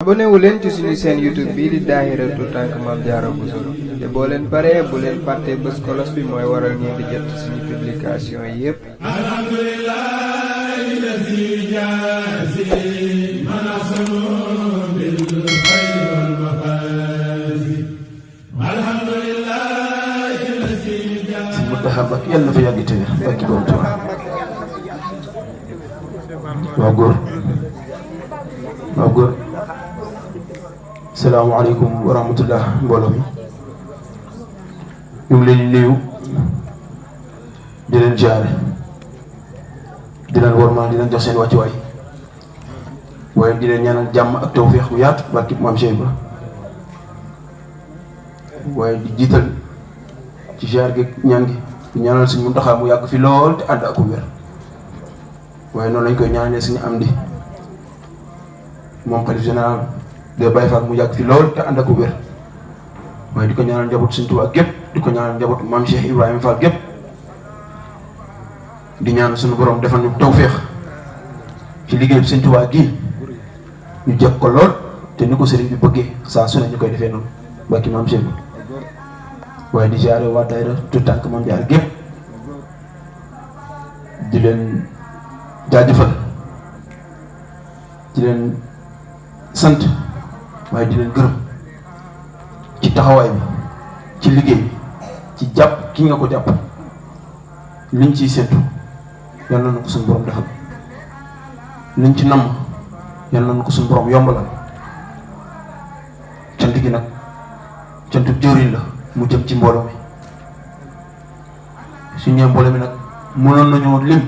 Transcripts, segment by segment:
abonné wu leen ci suñu chaîne YouTube bii di Dahiratoul Tank Mame Diarra Bousso te boo leen paree bu leen fàtte bës cloche bi mooy waral ngeen di jot suñu publication yépp. si Mountakha Mbacké yàlla na fa yàgg te wér barki Borom Tuubaa. waaw góor salaamaaleykum wa rahmatullah mbooloo mi ñu ngi leen di nuyu di leen jaare di leen wormaal di leen jox seen wàccuwaay waaye di leen ñaanal jàmm ak tawfeex bu yaatu barki Maam Cheikh Ibra waaye di jiital ci jaar gi ñaan gi di ñaanal suñu Mountakha mu yàgg fi lool te ànd ak wér waaye noonu lañ koy ñaanalee suñu am di moom xalif général de Baye Fall mu yàgg fi lool te ànd ak wér waaye di ko ñaanal njaboot Sëñ Tuubaa gépp di ko ñaanal njaboot Maam Cheikh Ibrahima Fall gépp di ñaan suñu borom defal ñu tawféex ci liggéey bi Sëñ Tuubaa gii ñu jëkk ko lool te ni ko sëriñ bi bëggee saa su ne ñu koy defee noonu barki Maam Cheikh waaye di jaare waa Dahiratoul Tank Mame Diarra gépp di leen jaajëfal di leen sant waaye di leen gërëm ci taxawaay bi ci liggéey bi ci jàpp ki nga ko jàpp liñ ciy séntu yal na ko suñu borom defal liñ ci namm yal na ko suñu borom yombalal cant gi nag cantu jëwriñ la mu jëm ci mbooloo mi su ñëwee mbooloo mi nag mënoon nañoo lim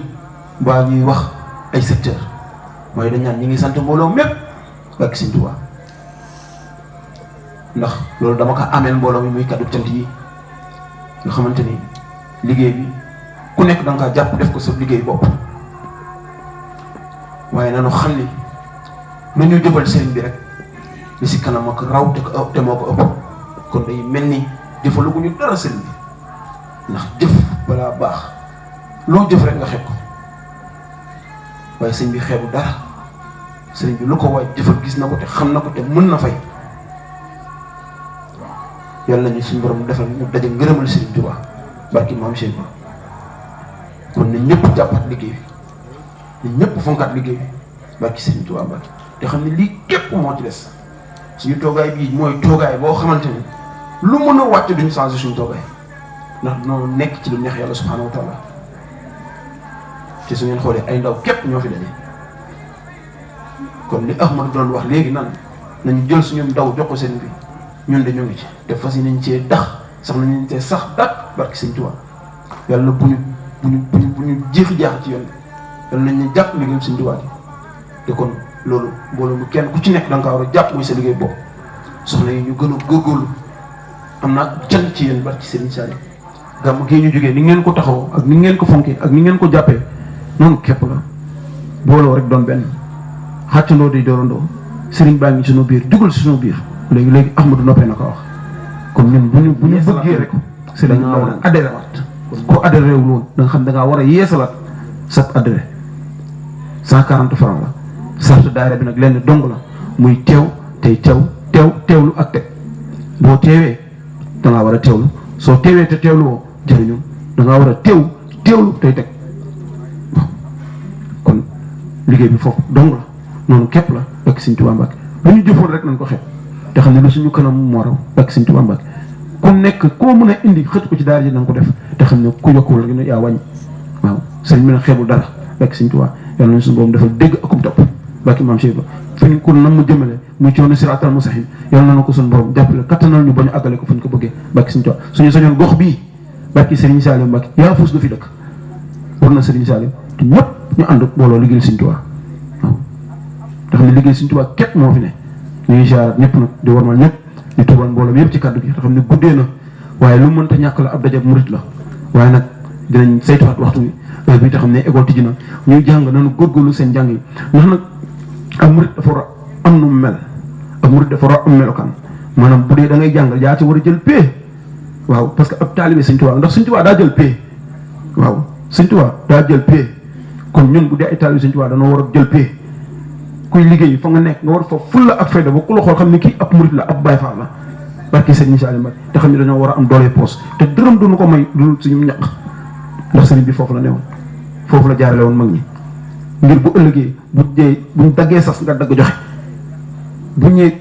mbaa ñuy wax ay secteur mooy dañ naan ñi ngi sant mbooloo mépp ak Sëñ Tuubaa ndax loolu dama ko ameel mbooloo mi muy kaddu cant yi nga xamante ni liggéey bi ku nekk da nga kaa jàpp def ko sa liggéey bopp waaye nanu xam ni lu ñu jëfal sëriñ bi rek li si kanam ak raw te moo ko ëpp kon day mel ni jëfaluguñu dara sëriñ bi ndax jëf balaa baax loo jëf rek nga xeeb ko waaye sëñ bi xeebu dara sëriñ bi lu ko waay jëfal gis na ko te xam na ko te mën na fay yàlla nañu suñu borom defal ñu daje ngërëmal sëriñ Tuubaa barki Maam Cheikh Ibra kon ne ñëpp jàppat liggéey bi ne ñëpp fonkat liggéey bi barki sëriñ Tuubaa barki te xam ne lii képp moo ci des suñu toogaay bii mooy toogaay boo xamante ni lu mën a wàcc duñu changé suñu toogaay ndax noo nekk ci lu neex yàlla subhaanahu wa taala te su ngeen xoolee ay ndaw képp ñoo fi daje kon li Ahmad doon wax léegi nan nañu jël suñu ndaw jox ko seen bi ñun de ñu ngi ci te fas yi nañ cee dax sax nañu cee sax dak barki Sëñ Tuubaa yàlla bu ñu jeexi jaax ci yoon bi yàlla nañ ñu jàpp liggéey Sëñ Tuubaa te kon loolu mbooloo mu kenn ku ci nekk da nga war a jàpp muy sa liggéey boobu soxna yi ñu gën a góorgóorlu am naa can ci yéen barki Sëriñ Saliou gàmm gii ñu jógee ni ngeen ko taxawoo ak ni ngeen ko fonkee ak ni ngeen ko jàppee noonu képp la booloo rek doon benn xàccandoo di doorandoo sëriñ baa ngi sunu biir dugal si sunu biir léegi Ahmadou noppee na ko wax kon ñun bu ñu bëggee rek sëriñ bi war a adhéré waat ko adhéré wu loolu da nga xam da ngaa war a yeesalaat sab adhéré 140 francs la sartu daayira bi nag lenn dong la muy teew tey teewlu ak teg boo teewee da ngaa war a teewlu soo teewee te teewlu woo jëriñu da ngaa war a teewlu tey teg kon liggéey bi foofu dong la noonu képp la ak Sëñ Tuubaa Mbàkke lu ñu jëfoon rek nañ ko xeeb te xam ne lu suñu kanam moo raw ak Sëñ Tuubaa Mbàkke ku nekk koo mën a indi xëcc ko ci daara ji na nga ko def te xam ne ku yokkul rek yaa wàññi waaw sëñ bi nag xeebul dara ak Sëñ Tuubaa yàlla nañ suñu boobu defal dégg akum topp barki Maam Cheikh Ibra fi ñu ko nam mu jëmale muy coono siraatal mustaqiim yàlla na ko suñu borom jàppale kattanal ñu ba ñu àggale ko fu ñu ko bëggee barki Sëñ Tuubaa suñu sañoon gox bii barki Sëriñ Saliou Mbàkke yaa fuus du fi dëkk war na Sëriñ Saliou te ñëpp ñu ànd booloo liggéey Sëñ Tuubaa waaw te xam ne liggéey Sëñ Tuubaa képp moo fi ne ñuy jaar ñëpp nag di warmal ñëpp di tuubal mbooloo yëpp ci kàddu gi te xam ne guddee na waaye lu mënta ñàkk la ab dajab murit la waaye nag dinañ saytuwaat waxtu bi heure bi te xam ne école tijji na ñuy jàng nañu góorgóorlu seen jàng yi ndax nag ab murit dafa war a am nu mu mel ab murit dafa war a am melokaan maanaam bu dee da ngay jàng yaa ci war a jël pee waaw parce que ab taalibe Sëñ Tuubaa ndax Sëñ Tuubaa daa jël pee waaw Sëñ Tuubaa daa jël pee kon ñun bu dee ay taalibe Sëñ Tuubaa dañoo war a jël pee kuy liggéey fa nga nekk nga war fa fulla ak fayda ba ku la xool xam ne kii ab murit la ab Baay Faal la barki Serigne Saliou Mbacké te xam ne dañoo war a am doole poos te dërëm duñu ko may du suñu ñaq ndax sëriñ bi foofu la newoon foofu la jaarale woon mag ñi ngir bu ëllëgee buñ daggee sas nga dagg joxe bu ñëwee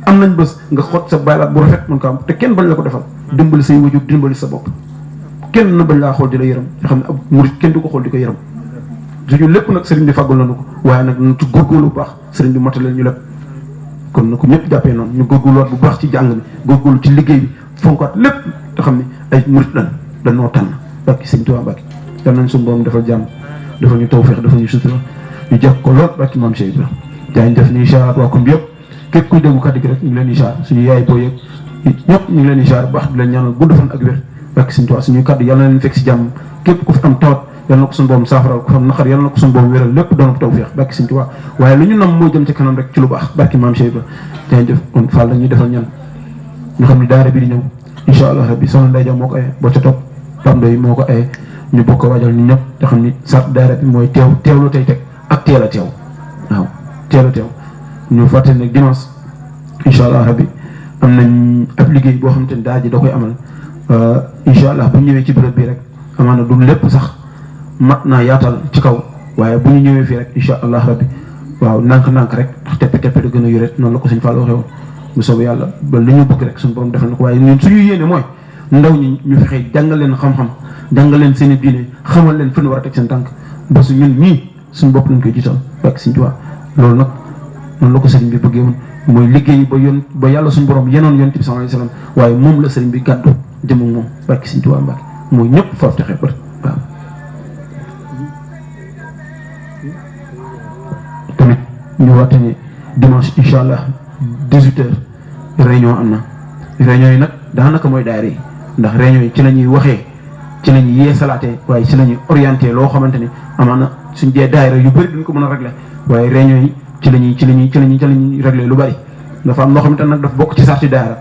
am nañ bés nga xot sa baylaat bu rafet mën ko am te kenn bañ la ko defal dimbali say wajur dimbali sa bopp kenn na bañ laa xool di la yërëm nga xam ne ab murit kenn du ko xool di ko yërëm suñu lépp nag sëriñ bi fàggul nañu ko waaye nag ñu ci góorgóorlu bu baax sëriñ bi mataleel ñu lépp kon na ko ñëpp jàppee noonu ñu góorgóorluwaat bu baax ci jàng bi góorgóorlu ci liggéey bi fonkaat lépp te xam ne ay murit lan dañoo tànn barki sëñ Tuubaa Mbàkke yal nañ suñu borom defal jàmm dafa ñu tawfeex dafa ñu sutura ñu jàpp ko lool barki maam Cheikh Ibra jaañ def ni isaar waa kom bi yëpp képp kuy déggu kàddu gi rek ñu ngi leen di isaar suñu yaay boo yëg ñëpp ñu ngi leen di isaar bu baax di leen ñaanal gudd fan ak wér barki sëñ Tuubaa suñuy kàddu yàlla na leen fekk si jàmm képp ku fi am tawat yàlla na ko suñu borom saafaral ku fi am naqar yàlla na ko suñu borom wéral lépp doon ko tawfeex barki sëñ Tuubaa waaye lu ñu nam mooy jëm ci kanam rek ci lu baax barki maam Cheikh Ibra jaañ def kon Fall la ñuy defal ñan ñu xam ne daara bi di ñëw incha allah rabbi soxna Ndeye Diaw moo ko aye boo ca topp Pam Doy moo ko aye ñu bokk ko waajal ñu ñëpp te xam ni sart daara bi mooy teewlu tey teg ak teel a teew waaw teel a teew ñu fàttali nag dimanche incha allah rabbi am nañ ab liggéey boo xamante ni daara ji da koy amal incha allah bu ñu ñëwee ci bërëb bi rek amaana du lépp sax mat naa yaatal ci kaw waaye bu ñu ñëwee fii rek incha allah rabbi waaw nànk-nànk rek ndax teppe da gën a yore noonu la ko sëñ Fall waxee woon bu soobee yàlla ba li ñu bëgg rek suñu borom defal na ko waaye ñun suñu yéene mooy ndaw ñi ñu fexe jàngal leen xam-xam jàngal leen seen i diine xamal leen fi ñu war a teg seen tànk ba su ñun ñii suñu bopp lañ koy jiital ak Sëñ Tuubaa loolu nag noonu la ko sëriñ bi bëggee woon mooy liggéey ba yàlla suñu borom yenoon yonent bi sallallahu alayhi wasallam waaye moom la sëriñ bi gàddu jëm ak moom barki Sëñ Tuubaa Mbàkke mooy ñëpp foofu texe bët waaw. tamit ñu waxte ne dimanche incha allah 18h réunion am na réunion yi nag daanaka mooy daayira yi ndax réunion yi ci la ñuy waxee ci la ñuy yeesalaatee waaye ci la ñuy orienté loo xamante ni amaana suñ jee daayira yu bëri duñ ko mën a régler waaye réunion yi ci la ñuy régler lu bëri dafa am loo xamante nag daf bokk ci sarti daayira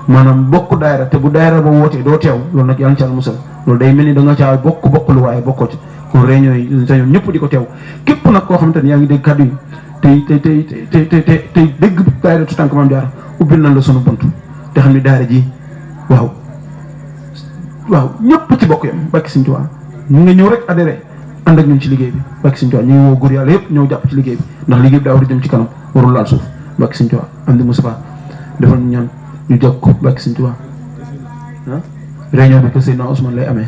maanaam bokk daayira te bu daayira ba wootee doo teew loolu nag yàlla na ci yàlla musal loolu day mel ni da nga caa bokk lu waaye bokkoo ci kon réunion yi ñëpp di ko teew képp nag koo xamante ni yaa ngi dégg kàddu yi tey dégg daayira tu tànk Maam Jaara ubbil nañ la sunu bunt te xam ni daara ji waaw ñëpp ci bokk yam barki Sëñ Tuubaa ñu nga ñëw rek adhéré ànd ak ñun ci liggéey bi barki Sëñ Tuubaa ñu ngi woo góor yàlla yëpp ñëw jàpp ci liggéey bi ndax liggéey bi daa war a jëm ci kanam warul laal suuf barki Sëñ Tuubaa am di Moustapha defal ñu ñaan ñu jokk ko barki Sëñ Tuubaa réunion bi que Seydina Ousmane lay amee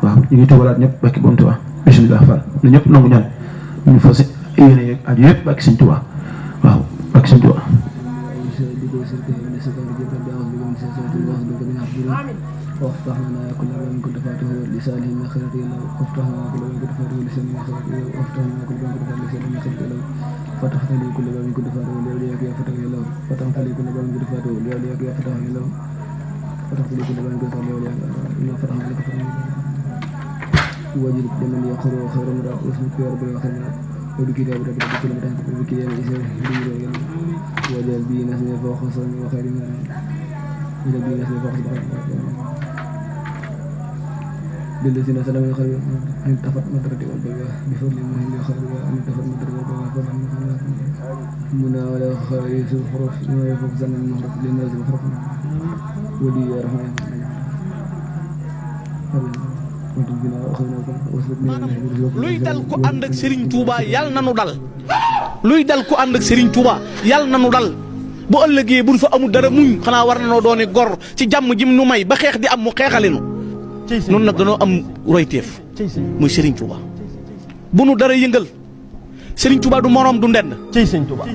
waaw ñu ngi tubalaat ñëpp barki Borom Tuubaa bismillah Fall na ñëpp nangu ñaan ñu fas yéene yeeg aju yëpp barki Sëñ Tuubaa waaw barki Sëñ Tuubaa وافتح لنا كل باب كنت فاتحه لسانه من خيرته له وافتح لنا كل باب كنت فاتحه لسانه من خيرته له وافتح لنا كل باب كنت فاتحه لسانه من خيرته له فتحت لي كل باب كنت فاتحه لأولياءك يا فتحه له فتحت لي كل باب كنت فاتحه لأولياءك يا فتحه له فتحت لي كل باب كنت فاتحه لأولياءك إنا فتحنا لك فتحا وجدت لمن يقرأ خير مرأة واسمك يا رب الخيرات وبكتاب ربك بكل مدى وبكتاب إسرائيل وجعل بي نسمي فوق صوم وخير من وجعل بي نسمي فوق صوم بالذين سلموا خير أن تفت مدرتي والبيع بفضل المهم خير أن تفت مدرتي والبيع بفضل منا ولا خير يسوع حرف ما يفوق زمن المحرف للناس محرف ودي يا رحمن luy dal ku ànd ak Serigne Touba yàlla na nu dal luy dal ku ànd ak Serigne Touba yàlla na nu dal bu ëllëgee buñ fa amul dara muñ xanaa war na noo doone gor ci jàmm jim nu may ba xeex di am mu xeexalinu noonu nag danoo am royteef muy Serigne Touba bu nu dara yëngal Serigne Touba du moroom du ndend cey Serigne Touba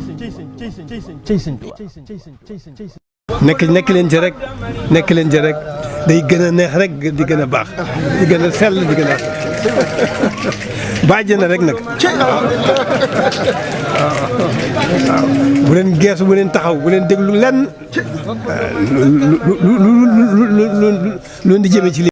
nekk leen ci rek day gën a neex rek di gën a baax di gën a sell di gën a bàjj na rek nag bu leen geesu bu leen taxaw bu leen déglu lenn lu di jëme ci